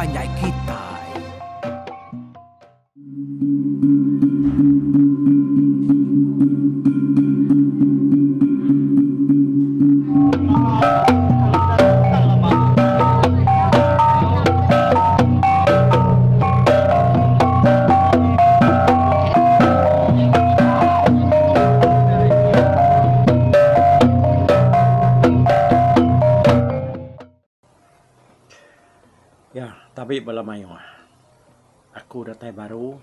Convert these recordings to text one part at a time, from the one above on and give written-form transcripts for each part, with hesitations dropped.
panjai kitai. Ya, tabi bala mayuh. Aku datai baru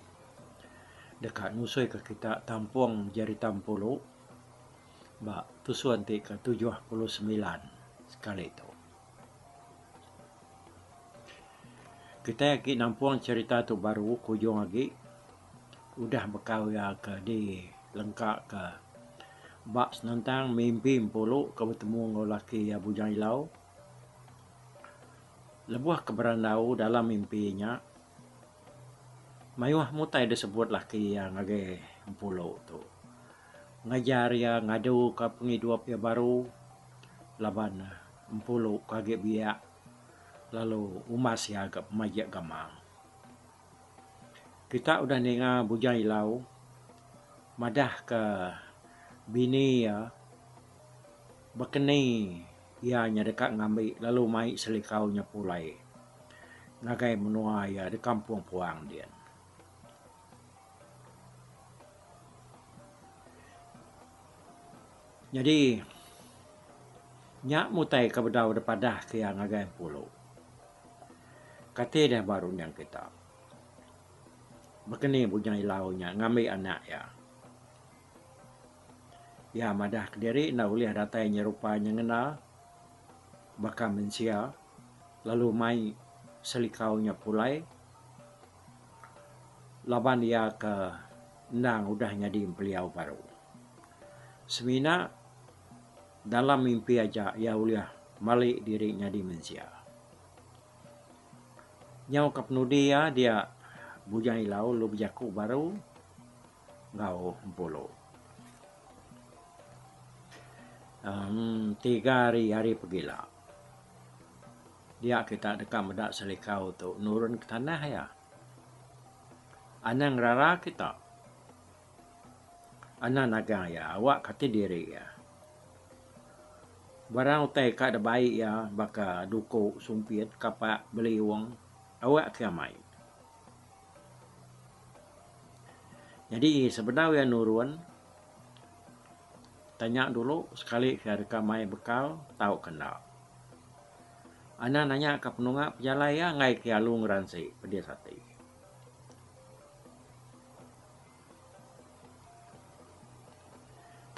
deka nusui ka kita tampung jerita Empulu ba tusun ti ke 79 sekali tu. Kitai agi nampung cherita tu baru ke ujung agi udah bekau iya ke dilengka ke ba senentang mimpi Empulu ke betemu enggau laki iya Bujang Ilau. Lebuh ke berandau dalam mimpi nya mayuh mutai disebut laki iya ngagai Empulu tu. Ngajar iya ngadu ka pengidup iya baru laban Empulu ke agi biak lalu umas iya ga pemajik gamal. Kita udah ninga Bujang Ilau madah ka bini iya bekeni iya nya deka ngambi lalu mai selikau nya pulai ngagai menua iya di kampung puang din. Nyadi nya mutai ke bedau da padah ke iya ngagai Empulu. Kati deh ba runding kita. Baka ni Bujang Ilau nya ngambi anak iya. Iya madah kediri enda ulih datai nyerupa nyengenda baka mensia lalu mai selikau nya pulai laban iya ke endang udah nyadi empeliau baru. Semina dalam mimpi aja iya ulih mali diri nyadi mensia. Nyau ka penudi iya dia Bujang Ilau lalu bejaku baru enggau Empulu. Uhh tiga hari hari pegila dia kita deka meda selikau tu nurun ke tanah iya. Anang ngerara kita. Anang nagang iya awak ka ti diri iya. Barang utai ka da bai iya baka duku, sumpit, kapak, beliung awak ke amai. Nyadi sebedau iya nurun tanya dulu sekali ke deka mai bekal tauka enda. Anang nanya ka penunga pejalai iya enggai ke alu ngeransi pedis ati.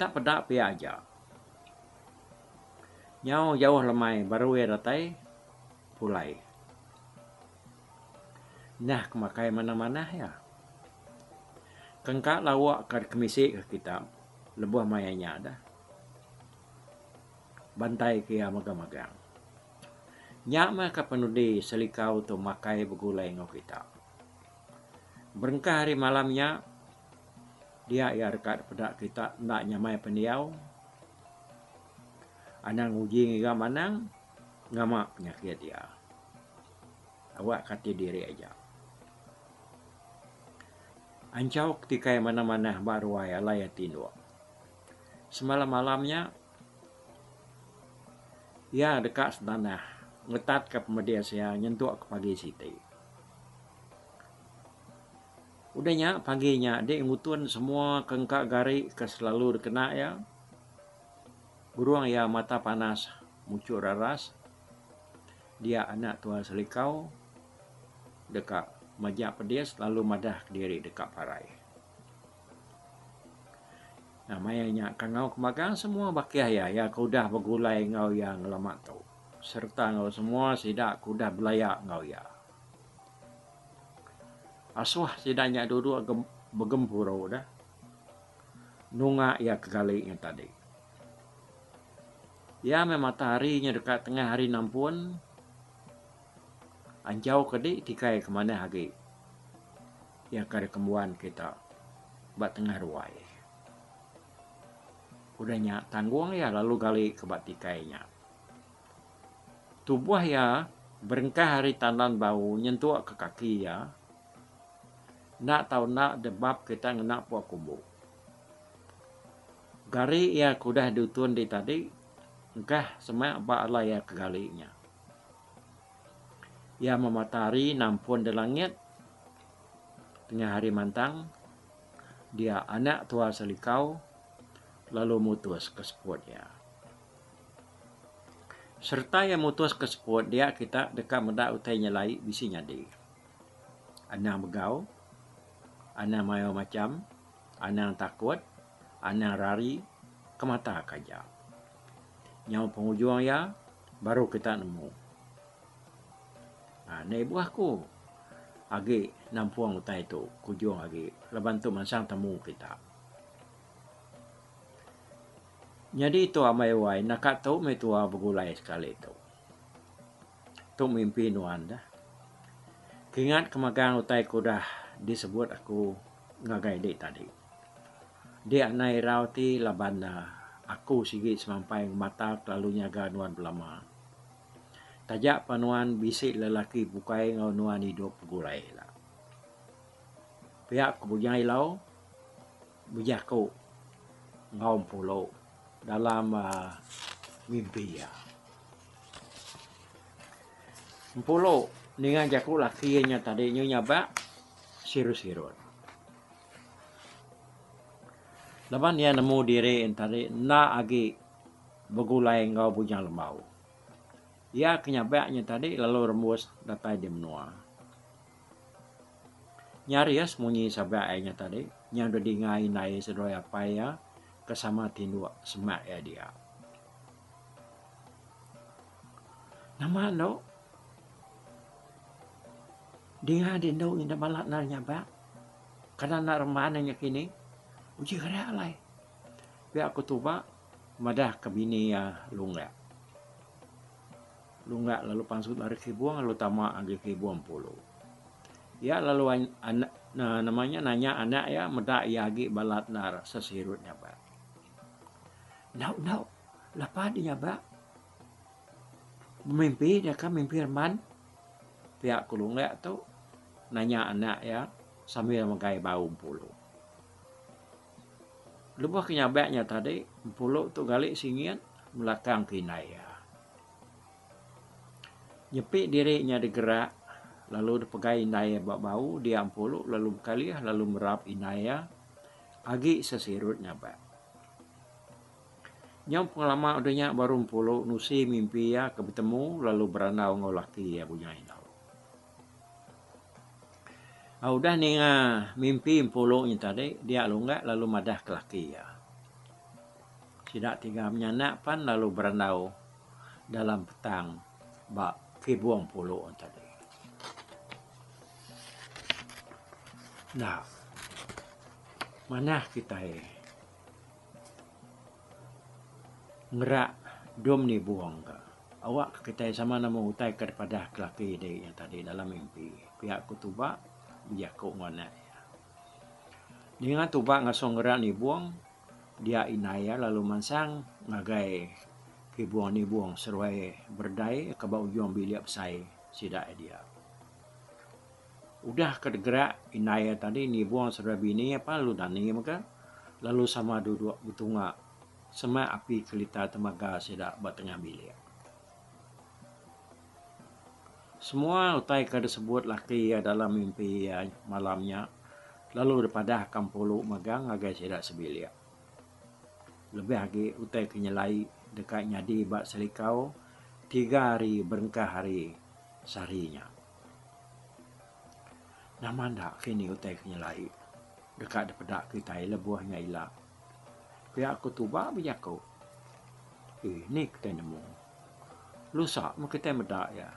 Tak peda pia aja. Nyau jauh lemai baru iya datai pulai. Nah ke makai manah-manah iya. Kengka lawa ka dikemisi ka kita lebuh maya nya dah. Bantai ke iya magang-magang. Nya meh ka penudi selikau tu makai begulai enggau kita. Berengkah ari malam nya, dia iya deka dipeda kita enda nyamai pendiau. Anang nguji ngiga manang ngama penyakit iya. Awak ka ati diri aja. Anchau ketikai manah-manah ba ruai alai iya tinduk. Semalam-malam nya, iya deka setanah ngetatka pemedis iya nyentuk ke pagi siti. Udah nya pagi nya dik ngutun semua ke engka gari ke selalu dikena iya. Burung iya mata panas muchur raras dia anak tuan Selikau deka majak pedis lalu madah kediri deka parai. Nah maya nya kangau ke magang semua bakih iya iya ke udah begulai enggau iya ngelama tu sereta enggau semua sida ke udah belaya enggau iya. Asuh sida nya duduk begempuru deh nunga iya ke gali nya tadi. Iya meh matahari nya deka tengah hari nampun anjau ke di tikai ke manah agi iya ke dikembuan kita ba tengah ruai. Udah nya tanggung iya lalu gali ke ba tikai nya. Tubuh iya. Berengkah ari tandan bau nyentuk ke kaki iya, enda tau enda debab kita ngena pua kumbu. Gari iya ke udah diutun di tadi engkah semak ba alai iya ke gali nya. Iya meh matahari nampun di langit tengah hari mantang dia anak tua Selikau lalu mutus ke seput iya. Sereta iya mutus ke seput dia kita deka meda utai nyelai bisi nyadi. Anang begau, anang mayuh macham, anang takut, anang rari kemata ke aja. Nyau pengujung iya baru kita nemu. Aa enda ibuh aku agi nampung utai tu kujung agi laban tu mansang temu kita. Nyadi tu ambai wai naka tu meh tua begulai sekali tu. Tu mimpi nuan dah. Kingat ke magang utai ke udah disebut aku ngagai dik tadi. Dik anai irau ti laban ne aku sigi semampai ngemata kelalu nyaga nuan belama. Taja pa nuan bisi lelaki bukai enggau nuan idup begulai ila. Pia ku Bujang Ilau bejaku enggau Empulo dalam mimpi iya. Empulo ninga jaku laki iya nya tadi nyu nyabak sirut-sirut. Laban iya nemu diri tadi enda agi begulai enggau Bujang Lembau. Iya ke nyabak nya tadi lalu rembus datai di menua. Nyaris munyi sabak iya nya tadi nya deh dinga indai seduai apai iya ke sama tinduk semak iya dia. Nama endo dinga di endu nya balat enda nyabak kada enda remban inya kini uji gerak alai pia ku tuba madah ke bini iya lunggak. Lunggak lalu pansut ari kibung lalu tama agi kibung Empulu. Iya lalu nama nya nanya anak iya meda iya agi balat endar sesirut nyabak. Enda enda lapa deh nyabak bemimpi deh ka mimpi reman pia ku Lunggak tu nanya anak iya sambil megai bau Empulu. Lebuh ke nyabak nya tadi Empulu tu gali singit melakang ke indai iya. Nyepi diri nya digerak lalu dipegai indai iya ba bau dia Empulu lalu bekalih lalu merap indai iya agi sesirut nyabak. Nyau pengelama udah nya baru Empulu nusi mimpi iya ke betemu lalu berandau enggau laki iya Bunyai Enggau. Udah ninga mimpi Empulu nya tadi dia Lunggak lalu madah ke laki iya. Sida tiga menyanak pan lalu berandau dalam petang ba Kibung Pulo tadi. Enda manah kitai ngerak dum nibung ka awak ka kitai sama nemu utai ke dipadah ke laki diri nya tadi dalam mimpi pia ku tuba bejaku enggau anak iya. Ninga tuba ngasuh ngerak nibung. Dia indai iya lalu mansang ngagai Kibung Nibung seruai beredai ke ba ujung bilik besai sida iya dia. Udah ke degerak indai iya tadi Nibung seruai bini iya pan lalu dani mega lalu sama duduk betunga semak api kelita temaga sida ba tengah bilik. Semua utai ke disebut laki iya dalam mimpi iya malam nya lalu dipadahka Empulu mega ngagai sida sebilik. Lebih agi utai ke nyelai deka nyadi ba Selikau tiga hari berengkah hari sehari nya. Nama enda kini utai ke nyelai deka dipeda kitai lebuh nya ila. Pia ku Tuba bejaku. Eh ni kitai nemu. Lusa meh kitai meda iya.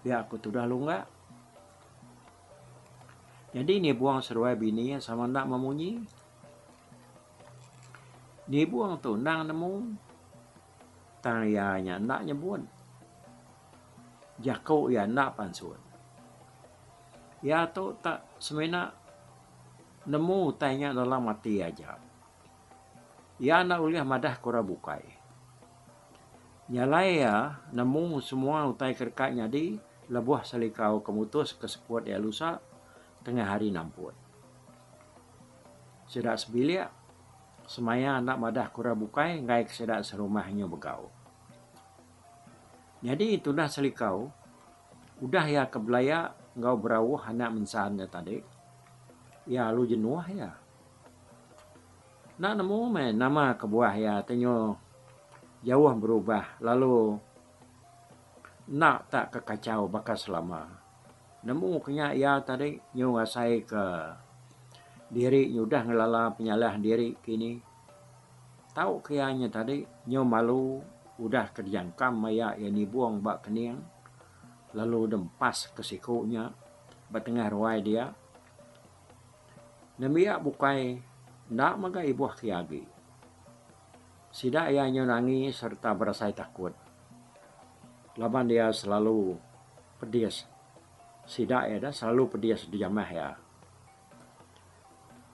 Pia ku tudah lunggak. Nyadi nibung seduai bini iya sama enda memunyi. Nibung tu endang nemu tang iya nya enda nyebut. Jaku iya enda pansut. Iya tu tak semina nemu utai nya dalam ati aja. Iya enda ulih madah ke orang bukai. Nya alai iya nemu semua utai ke deka nyadi lebuh Selikau ke mutus ke seput iya lusa tengah hari nampun. Sida sebilik semaya enda madah ke orang bukai enggai ke sida serumah nyu begau. Nyadi tudah Selikau udah iya ke belaya enggau berauh anak mensan nya tadi iya lalu jenuh iya. Enda nemu meh nama kebuah iya ti nyu jauh berubah lalu enda tak ke kachau baka selama. Nemu ke nya iya tadi nyu ngasai ke diri nyudah ngelala penyalah diri kini. Tau ke iya nya tadi nyu malu udah ke dijangkam aya iya nibung ba kening lalu dempas ke siku nya ba tengah ruai dia. Nembiak bukai enda mega ibuh ke iya agi. Sida iya nyu nangi sereta berasai takut laban iya selalu pedis. Sida iya dah selalu pedis dijamah iya.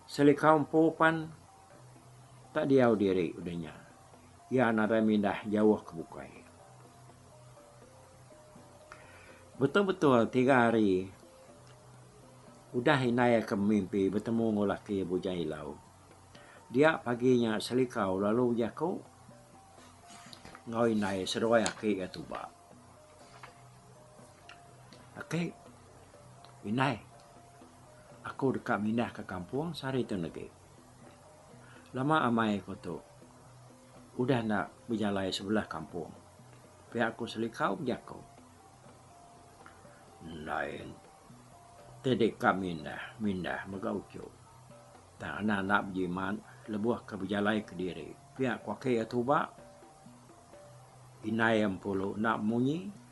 Selikau empu pan tak diau diri udah nya. Iya nadai mindah jauh ke bukai. Betul-betul tiga hari udah indai ke mimpi betemu enggau laki Bujang Ilau. Dia pagi nya Selikau lalu bejaku enggau indai seduai aki iya tuba. Aki, indai, aku deka mindah ke kampung sehari tu negi. Lama amai ku tu udah enda bejalai sebelah kampung. Pia ku Selikau bejaku. Indai ti deka mindah, mindah mega uchu. Tang anak enda bejimat lebuh ke bejalai kediri. Pia ku aki iya tuba. Indai empulu enda munyi.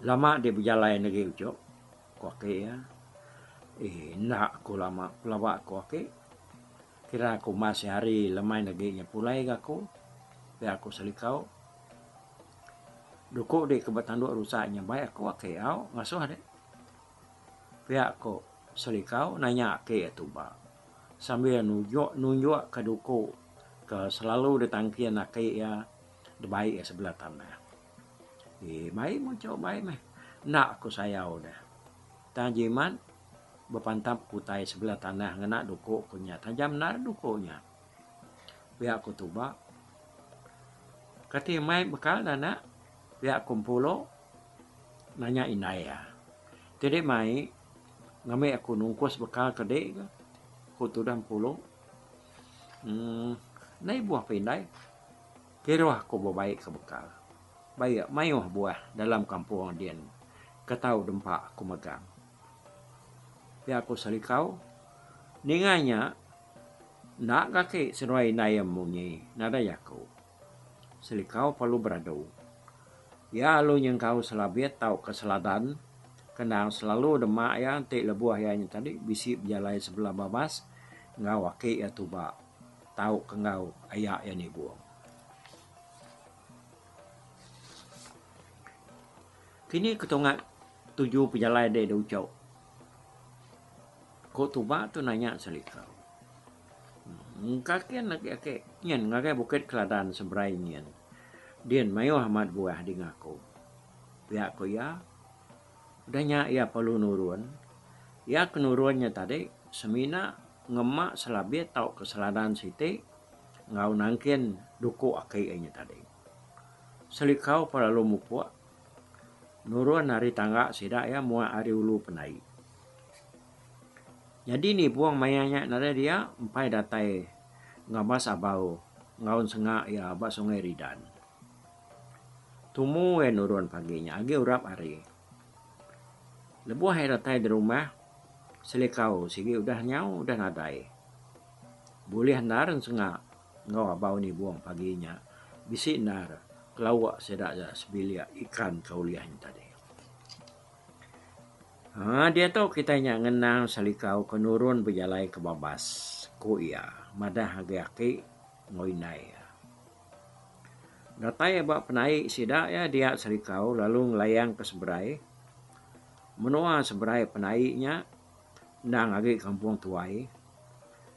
Lama dek bejalai negi uchu, ku aki iya. Eii enda ku lama pelaba ku aki. Kira ku mas hari lemai negi nya pulai ga aku, pia ku Selikau. Duku dek ke betanduk rusa nya bai aku aki au ngasuh dek. Pia ku Selikau nanya aki iya tuba. Sambil nunjuk nunjuk ke duku ke selalu ditangkin aki iya dibai iya sebelah tanah. Eii bai meh uchu bai meh. Enda ku sayau deh. Tang jimat bepantap ke utai sebelah tanah ngena duku ku nya tajam endar duku nya. Pia ku tuba. Kati mai bekal ne anak pia ku Empulu nanya indai iya. Ti dek mai ngambi aku nungkus bekal ke dek ke, ku tudah Empulu. Uhh enda ibuh pa indai kiruh aku bebai ke bekal. Baik mayuh buah dalam kampung din ke tau dempa aku megang. Pia ku Selikau, ninga nya enda ga aki seduai indai iya munyi nadai jaku. Selikau perlu beradu. Iya lalu nyengkau selabit tauka seladan ke endang selalu dema iya enti lebuh iya nya tadi bisi bejalai sebelah babas enggau aki iya tuba tauka enggau aya iya nibung. Kini ke tunga tuju pejalai deh da uchu. Ku tuba tu nanya Selikau. Engka kin agi ake nyin ngagai Bukit Keladan seberai nyin. Din mayuh amat buah dinga aku. Pia ku iya. Udah nya iya perlu nurun. Iya ke nurun nya tadi semina ngema selabit tauka seladan siti enggau nangkin duku aki iya nya tadi. Selikau perlu mupuk nurun ari tangga sida iya muak ari ulu pendai. Nyadi nibung maya nya nadai dia empai datai ngabas abau enggau senga iya ba Sungai Ridan. Tumu iya nurun pagi nya agi urap hari. Lebuh iya datai di rumah Selikau sigi udah nyau udah nadai. Bulih endar senga enggau abau nibung pagi nya bisi endar kelauk sida sebilik ikan ke ulih nya tadi. Haa diatu kitai nya ngenang Selikau ke nurun bejalai ke babas, ku iya madah ngagai aki enggau indai iya. Datai ba penai sida iya dia Selikau lalu ngelayang ke seberai. Menua seberai penai nya endang agi kampung tuai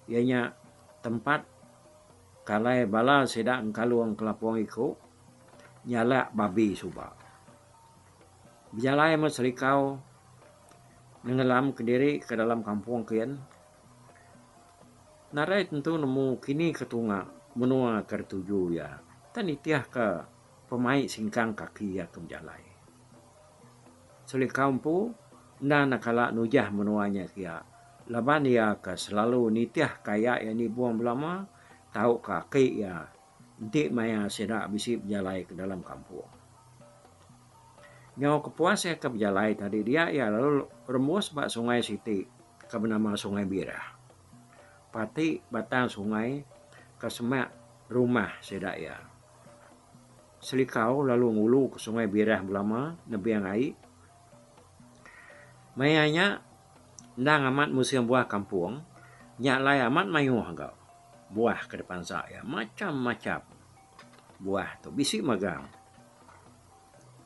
iya nya tempat. Ke alai bala sida engkalung kelapung iku nyalak babi suba. Bejalai meh selikau nenggelam kediri ke dalam kampung kin. Nadai tentu nemu kini ke tunga menua ke dituju iya tang nitih ke pemai singkang kaki iya ke bejalai. Selikau empu enda ne kala nujah menua nya kia laban iya ke selalu nitih ke aya iya nibung belama tauka aki iya enti maya sida bisi bejalai ke dalam kampung. Nyau kepuas iya ke bejalai tadi dia iya lalu rembus ba sungai siti ke benama Sungai Birah. Pati batang sungai ke semak rumah sida iya. Selikau lalu ngulu ke Sungai Birah belama nebing ai. Maya nya endang amat musim buah kampung nya alai amat mayuh ga buah ke dipansa iya macham-macham buah tu bisi magang.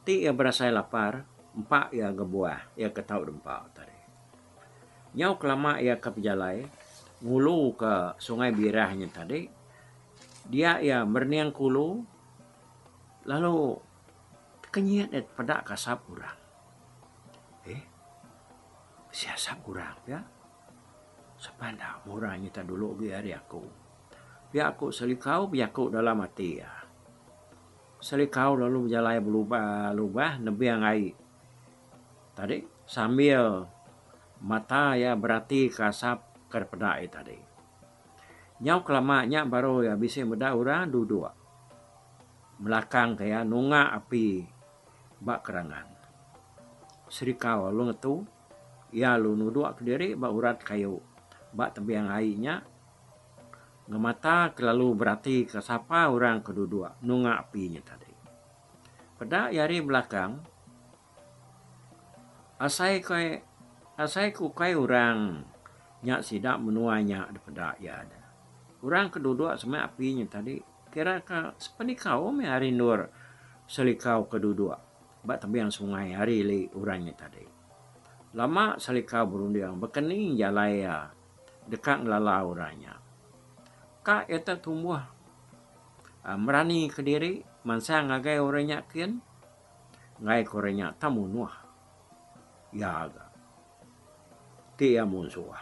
Ti iya berasai lapar, empa iya ga buah iya ke tau dempa tadi. Nyau kelama iya ke pejalai ngulu ke Sungai Birah nya tadi, dia iya merening ke ulu lalu tekenyit iya tepeda ke asap orang. Eh, bisi asap orang pia. Sapa enda meh orang nyita dulu agi ari aku. Pia ku Selikau bejaku dalam ati iya. Selikau lalu bejalai belubah-lubah nebing ai tadi sambil mata iya beratika asap ke dipeda iya tadi. Nyau kelama nya baru iya bisi meda orang duduk melakangka iya nunga api ba kerangan. Selikau lalu ngetu iya lalu nuduk kediri ba urat kayu ba tebing ai nya. Ngemata kelalu beratika sapa orang ke duduk nunga api nya tadi. Peda iya ari belakang, asai ke asai ke ukai orang nya sida menua nya dipeda iya da. Orang ke duduk semak api nya tadi kira ke sepenikau meh ari endur selikau ke duduk ba tebing sungai ari ili orang nya tadi. Lama selikau berunding bekeni jalai iya. Deka ngelala orang nya. Ka iya te tumbuh merani kediri mansang ngagai orang nya kin enggai ke orang nya tau munuh iya ga ti iya munsuh.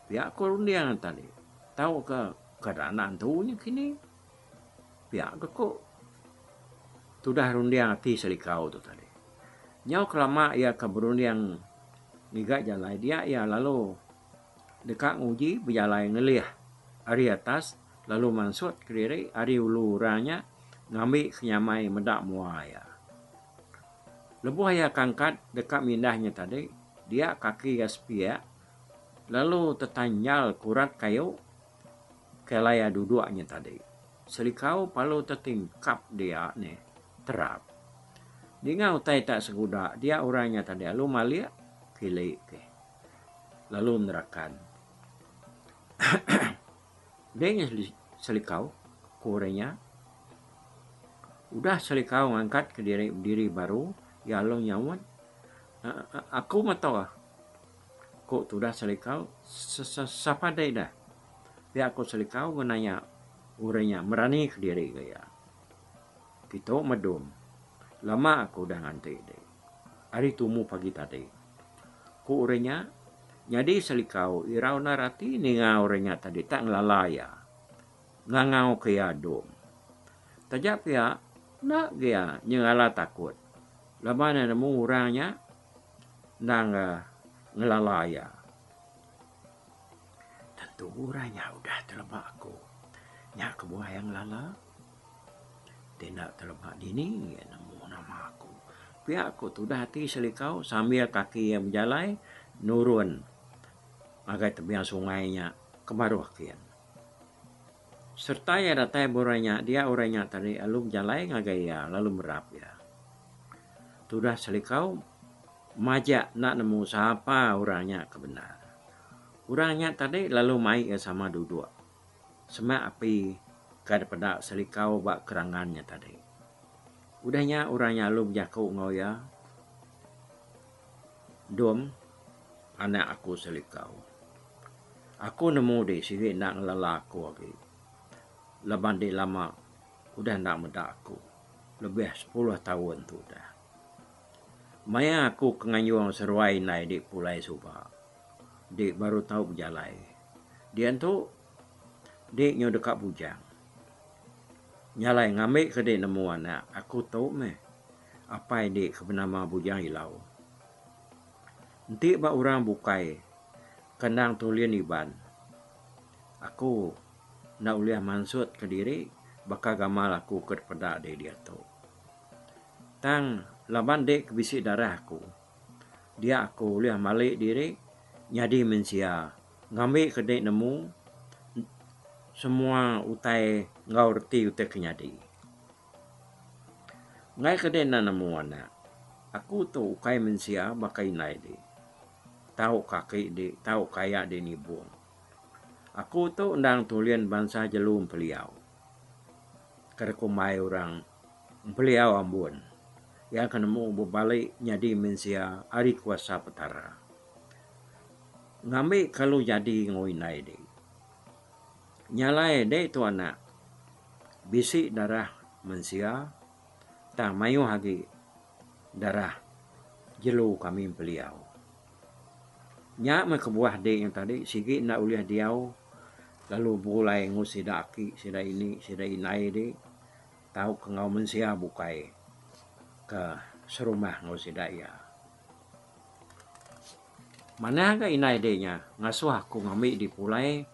Pia ku runding tadi tauka ke anak antu nya kini pia ga ku tudah runding ati selikau tu tadi. Nyau kelama iya ke berunding ngiga jalai dia iya lalu deka nguji bejalai ngelih ari atas lalu mansut kediri ari ulu orang nya ngambi kenyamai meda mua iya. Lebuh iya ke angkat deka mindah nya tadi dia kaki iya sepiak lalu tetanjal kurat kayu ke alai iya duduk nya tadi. Selikau palu tetingkap dia nih terap. Ninga utai tak seguda dia orang nya tadi lalu malik kili ke lalu nerakan. Deh nya selikau ku orang nya. Udah selikau ngangkat ke diri bediri baru iya lalu nyaut aku meto ku tudah selikau sapa deh dah. Pia ku selikau nanya orang nya merani kediri ga iya. Kitu medum. Lama aku udah nganti ti. Ari tumu pagi tadi. Ku orang nya, nyadi selikau irau endar ati ninga orang nya tadi tak ngelala iya. Ngangau ke iya dum. Taja pia, enda ga iya nyengala takut laban iya nemu orang nya endang ngelala iya. Tentu orang nya udah teleba aku. Nya kebuah iya ngelala. Ti enda teleba dini iya nemu nama aku. Pia ku tudah ati Selikau sambil kaki iya bejalai nurun ngagai tebing sungai nya ke baruh kin. Sereta iya datai ba orang nya dia orang nya tadi lalu bejalai ngagai iya lalu merap iya. Tudah Selikau majak enda nemu sapa orang nya ke bendar. Orang nya tadi lalu mai iya sama duduk. Semak api ka dipeda selikau ba kerangan nya tadi. Udah nya orang nya lalu bejaku enggau iya, Dom, anak aku selikau. Aku nemu dih sigi enda ngelala aku agi. Laban dik lama udah enda meda aku lebih sepuluh taun tu udah. Maya aku ke ngayung seruai indai dik pulai suba, dik baru tau bejalai. Diantu dik nyau deka bujang. Nya alai ngambi ke dik nemu anak aku tu meh apai dik ke benama Bujang Ilau. Enti ba orang bukai ke endang tulin Iban, aku enda ulih mansutka diri baka gamal aku ke dipeda dih diatu. Tang laban dek ke bisi darah aku, dia aku ulih malik diri nyadi mensia ngambika dek nemu semua utai enggau reti utai ke nyadi. Enggai ke dek enda nemu anak, aku tu ukai mensia baka indai dek, tau ka aki dek, tau ka aya dek nibung. Aku tu endang tulin bansa jelu empeliau. Ke dikumbai orang empeliau ambun. Iya ke nemu bebali nyadi mensia ari kuasa Petara. Ngambi kalu jadi enggau indai di. Nya alai dei tu anak bisi darah mensia tang mayuh agi darah jelu kami empeliau. Nya meh kebuah dik nya tadi sigi enda ulih diau lalu begulai enggau sida aki, sida ini, sida indai dik tauka enggau mensia bukai ke serumah enggau sida iya. Manah ga indai dik nya ngasuh aku ngambi dik pulai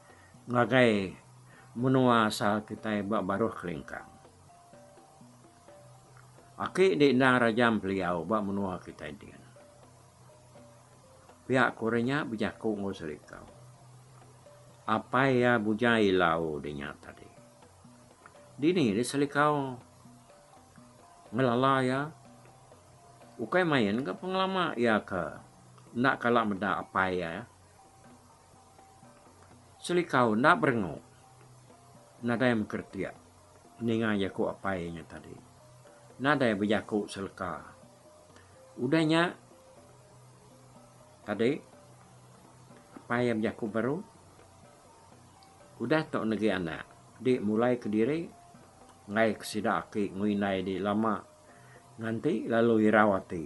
ngagai menua asal kitai ba baruh kelingkang. Aki dik endang raja empeliau ba menua kitai din. Pia ku orang nya bejaku enggau Selikau. Apai iya Bujai Ilau di nya tadi. Dini deh Selikau ngelala iya. Ukai main ga pengelama iya ke enda kala meda apai iya. Selikau enda berengu nadai mekeretik ninga jaku apai iya nya tadi. Nadai bejaku seleka. Udah nya tadi apai iya bejaku baru udah tu negi anak di mulai kediri enggai ke sida aki enggau indai di lama nganti lalu irau ati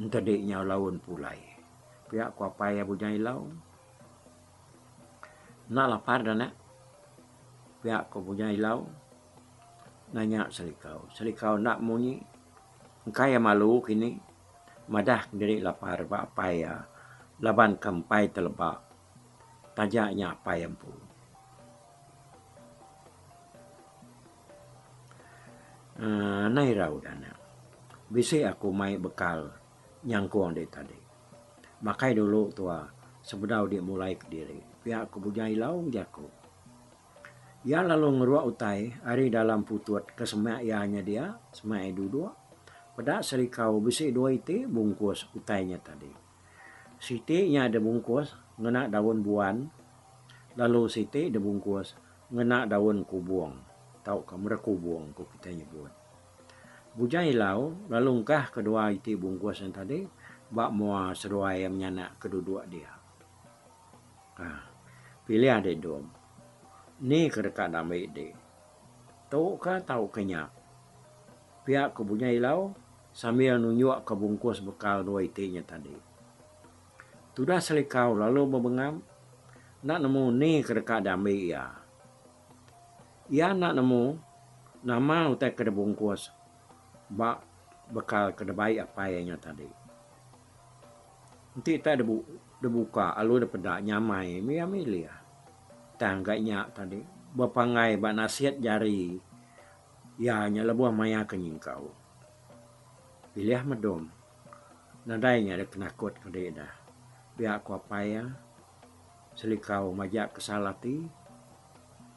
enti di nyau laun pulai. Pia ku apai iya Bujang Ilau. Enda lapar da anak pia ku Bujang Ilau nanya Selikau. Selikau enda munyi. Engkai iya malu kini madah kediri lapar ba apai iya laban ke empai teleba taja nya apai iya empu. Aaa anang irau udah nya. Bisi aku mai bekal nyangkung dek tadi. Makai dulu tua sebedau dek mulai kediri pia ku Bujang Ilau bejaku. Iya lalu ngeruk utai ari dalam putut ke semak iya nya dia, semak iya duduk. Peda serikau bisi dua iti bungkus utai nya tadi. Siti nya dibungkus ngena daun buan lalu siti dibungkus ngena daun kubung tauka merekubung ku kitai nyebut. Bujang Ilau lalu engkah ke dua iti bungkus nya tadi ba mua seduai iya menyanak ke duduk dia. Pilih adik dom. Ni ke deka dambi dik. Tu ka tauka nya. Pia ku Bunyai Ilau sambil nunjuk ka bungkus bekal dua iti nya tadi. Tudah Selikau lalu bebengap enda nemu ni ke deka dambi iya. Iya enda nemu nama utai ke dibungkus ba bekal ke dibai apai iya nya tadi. Enti tak debuka lalu dipeda nyamai mih iya milih. Tang ga nya tadi bepanggai ba nasit jari iya nya lebuh maya ke nyingkau. Pilih medom nadai nya dek penakut ke dek dah. Pia ku apai iya selikau majak kesal ati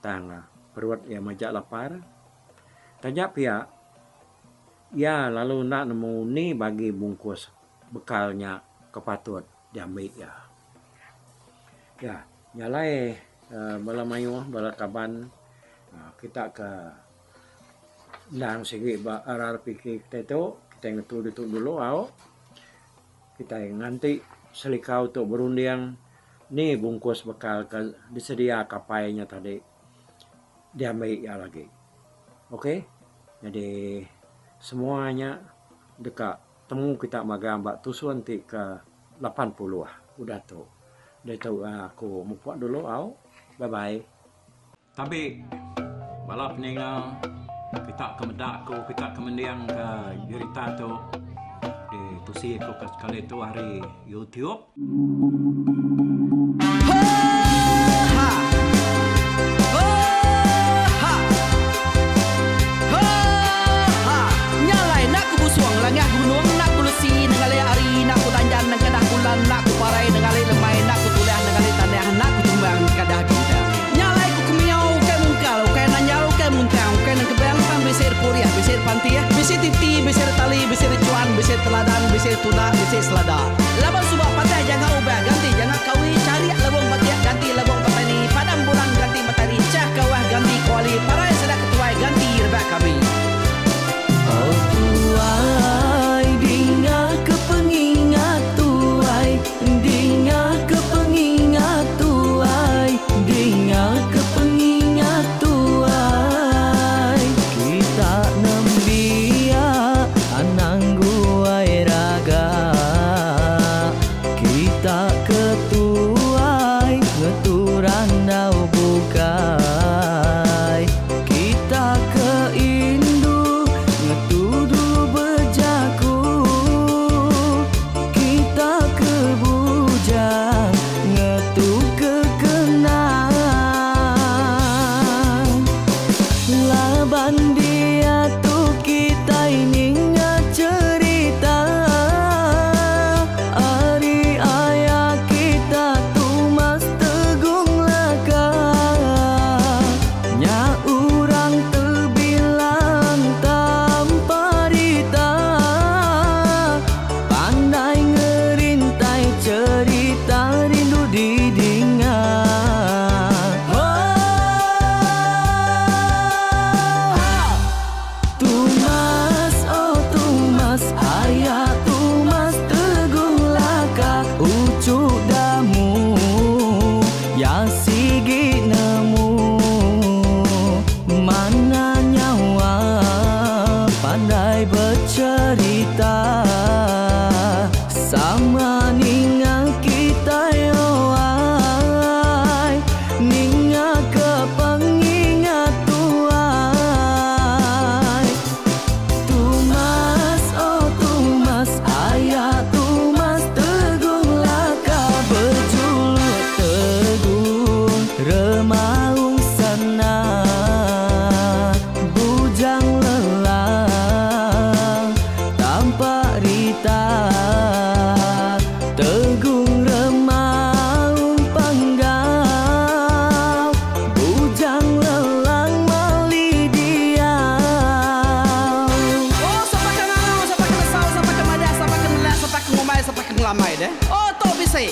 tang perut iya majak lapar. Taja pia iya lalu enda nemu ni bagi bungkus bekal nya ke patut diambi iya. Ya, nya alai bala mayuh bala kaban kita ke endang sigi ba RRPK kitai tu, kitai ngetu ditu dulu au. Kitai nganti selikau tu berunding ni bungkus bekal ke disedia ka apai nya tadi. diambi iya lagi. Ok nyadi semua nya deka temu kita magang ba tusun ti ke 80 udah tu. Diatu aku mupuk dulu au. Bye bye. Tabi bala peninga kita ke meda aku kita ke mending ke jerita tu di tusi aku ke sekali tu ari YouTube. Nya alai ku kemiau ukai mungkal, ukai nanjal, ukai muntang, ukai nengkebang tang bisi repurih, bisi repantih, bisi titi, bisi retali, bisi rechuan, bisi teladan, bisi tunda, bisi selada. Laban suba patah janga ubah ganti janga kawi, charik lebung batik ganti lebung petani, padam bulan ganti matari, chah kawah ganti kuali, parai sida ketuai ganti rebak kami. Oh tuai dinga ke pengingat tuai Dinga ke pengingat tuai Dinga ke pengingat tuai Kita nembiak anang guai raga Kita ke tuai ngetu randau bukai Kita ke indu ngetu dulu bejaku Kita ke bujang ngetu ke kenang Laban diatu kitai ninga cherita Ari aya kita Tumas Tegung Laka Nya urang tebilang tanpa rita Pandai ngerintai cherita rindu didinga Tumas oh Tumas aya Tumas Tegung Laka uchu damu ya sigi nemu Mana nyawa pandai becherita Sama ninga kitai owai Ninga ke pengingat tuai Tumas oh Tumas aya Tumas Tegung Laka bejuluk Tegung Remaung Sana Bujang Lelang Tampak Rita Tegung Remaung Panggau Bujang Lelang Mali Diau. Oh sapa ke ngangau sapa ke nesau sapa ke madah sapa ke nelak sapa ke ngumbai sapa ke ngelamai deh. Oh tu bisi.